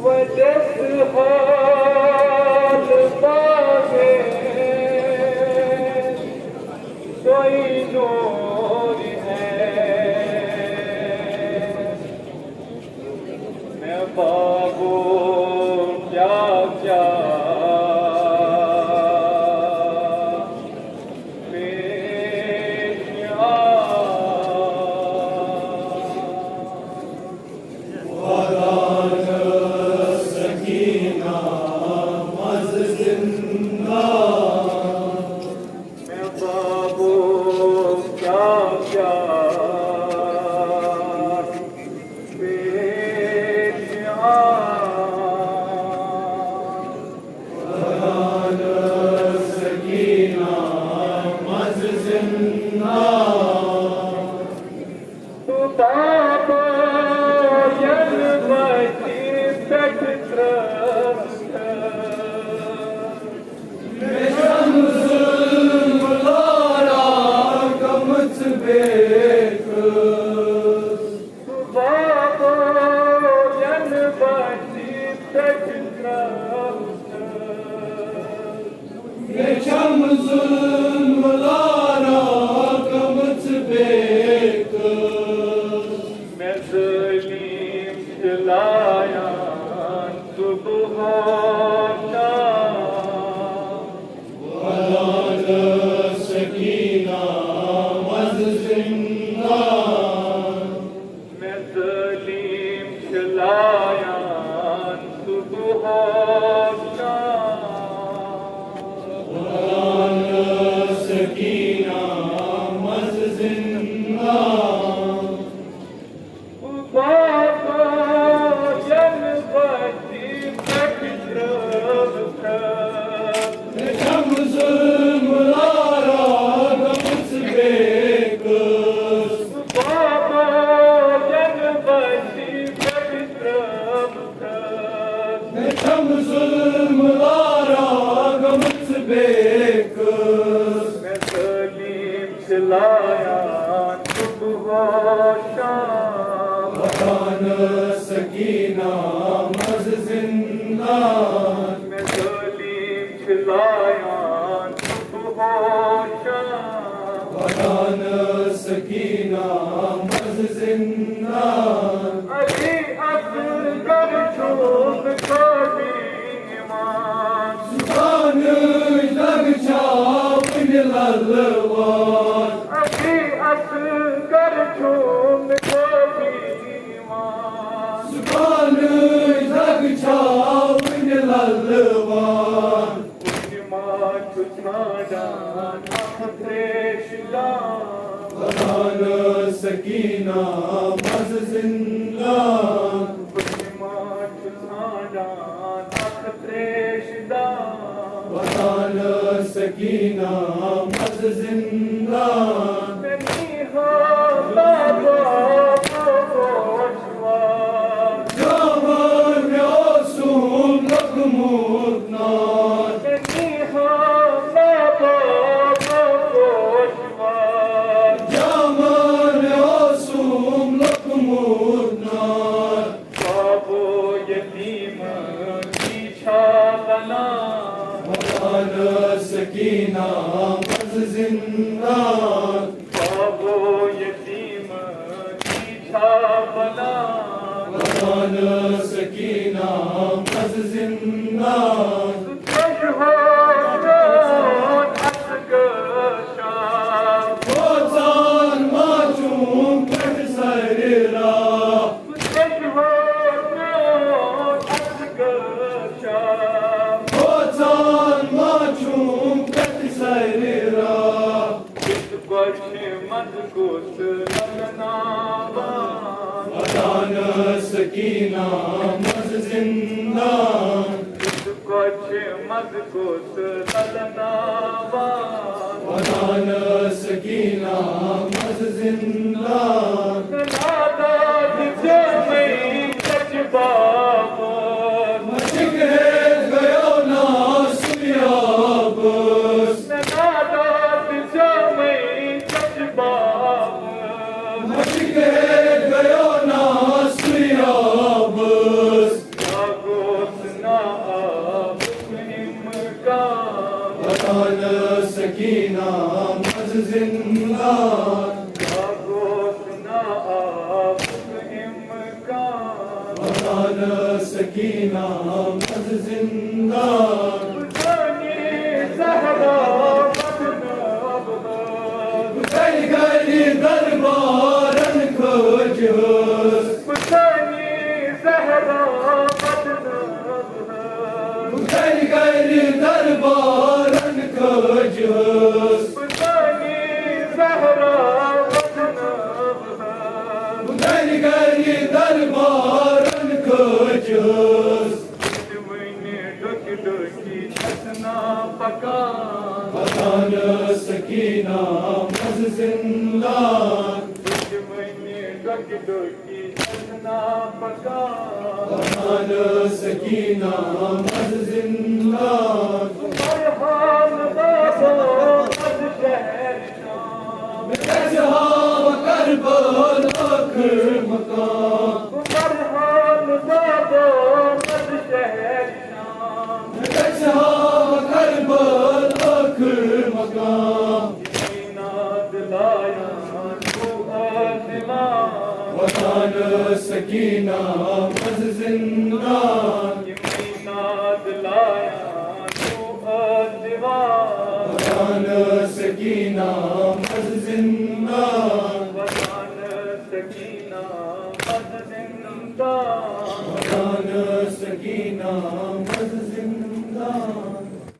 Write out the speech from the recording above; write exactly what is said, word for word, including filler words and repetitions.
وجس حال پاگے سوئی نور ہے۔ میں پاگو کیا کیا پیش آ۔ سکینہ مز زندہ۔ میں بابو کیا کیا پیش آ۔ سکینہ مز زندہ۔ تو بابا ین وتی پٹھ ترست۔ مےٚ چھم ظلم لارا گٔمٕژ بیکس۔ بابا ین وتی پٹھ ترست۔ مےٚ چھم ظلم لارا گٔمٕژ بیکس۔ مےٚ ظٲلِم چھِ لایان صبح و شام۔ ودان سکینہ مز زندہ۔ مےٚ ظٲلِم چھِ لایان صبح و شام۔ ودان سکینہ مز زندہ۔ بابا ین وتی پٹھ ترست۔ مےٚ چھم ظلم لارا گٔمٕژ بیکس۔ بابا ین وتی پٹھ ترست۔ مےٚ چھم ظلم لارا گٔمٕژ بیکس۔ مےٚ ظٲلِم چھِ لایان صبح و شام۔ ودان سکینہ مز زندہ۔ مےٚ ظٲلِم چھِ لایان صبح و شام۔ ودان سکینہ مز زندہ۔ علی اصغر چھُم قٲبِل ایمان۔ سُہ تانٕچ دگ چھا وُنہِ لَلوان۔ علی اصغر چھُم قٲبِل ایمان۔ سُہ تانٕچ دگ چھا وُنہِ لَلوان۔ پُشتہِ ما چھُ ژھانٛڈان اکھ تریشہِ دام۔ ودان سکینہ مز زندہ۔ پُشتہِ ما چھُ ژھانٛڈان اکھ تریشہِ دام۔ ودان سکینہ مز زندہ۔ مےٚ نیٖہا بابا پوشوار۔ جامن مےٚ اوسُم لوٚگمُت نار۔ مےٚ نیٖہا بابا پوشوار۔ جامن مےٚ اوسُم لوٚگمُت نار۔ بابو یتیٖم چھا بنان۔ ودان سکینہ مز زندہ۔ بابو یتیٖم چھا بنان۔ ودان سکینہ مز زندہ۔ تُہۍ چھِو پرٛون اصغر شاہ۔ بوزان ما چھُم پٮ۪ٹھ سرِ راہ۔ تُہۍ چھِو پرٛون اصغر شاہ۔ بوزان ما چھُم پٮ۪ٹھ سرِ راہ۔ یُس کۄچھِ منٛز گوٚژھ لَلناوان۔ ودان سکینہ مز زندہ۔ یُس کۄچھِ منٛز گوٚژھ لَلناوان۔ ودان سکینہ مز زندہ۔ ناداد جامعی کچھ باب۔ مشک ہے گیو نا سیاب۔ ناداد جامعی کچھ باب۔ مشک گٔیو نا سُے آبس۔ کیٛاہ گوٚژھ نا آبُک اِمکان؟ وطن سکینہ منٛز زندہ۔ کیٛاہ گوٚژھ نا آبُک اِمکان؟ وطن سکینہ منٛز زندہ۔ زہرا بدنام۔ گرِ گرِ دربارن کھٔج ٲس۔ حسینی زہرا بدنام۔ گرِ گرِ دربارن کھٔج ٲس۔ حسینی زہرا بدنام۔ گرِ گرِ دربارن کھٔج ٲس۔ دُشمنی ڈُکۍ ڈُکۍ چھَس نا پکان۔ وطن سکینہ منٛز زندہ۔ دُشمنی ڈُکۍ ڈُکۍ چھَس نا پکان۔ وطن سکینہ منٛز زندہ۔ فرحان بابا از شہر شام۔ مےٚ گژھِ ہاو کربل ٲخر مقام۔ فرحان بابا از شہر شام۔ مےٚ گژھِ ہاو کربل ٲخر مقام۔ یِمَے ناد لایان چھُ آسمان۔ وطن سکینہ منٛز زندہ۔ یِمَے ناد لایان چھُ آسمان۔ وطن سکینہ